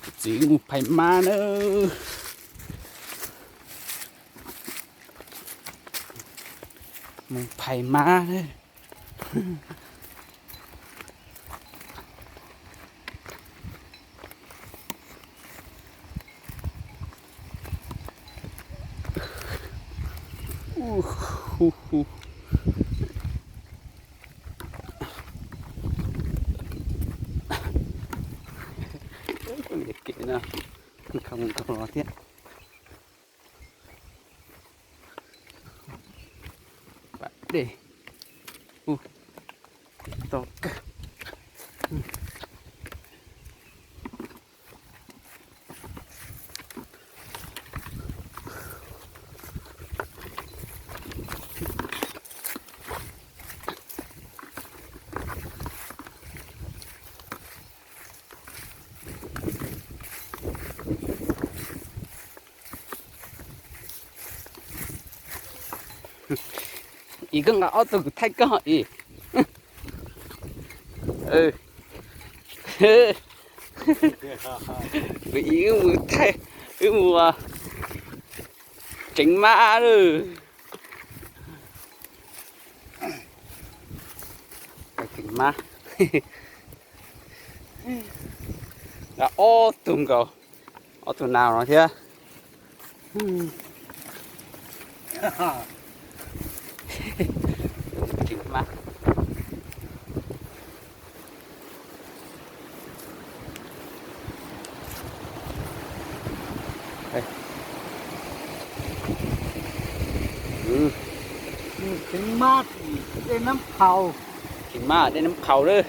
Txiv mus phais mab na. Mus phais mab na. Kev no, khaus mus khaus los thiab. Pas dej. Ub, to kawg. Ib koj nqa ob tug kuv thaij koj ib. Kuv ib wb mus thaij, wb mus tseev mab lawm. Tseev mab. Nqa ob tug nkaus, ob tug nas no thiab. Tseev mab. Tseev mab tim dej Nab Qhaus. Tseev mab dej Nab Qhaus lawm.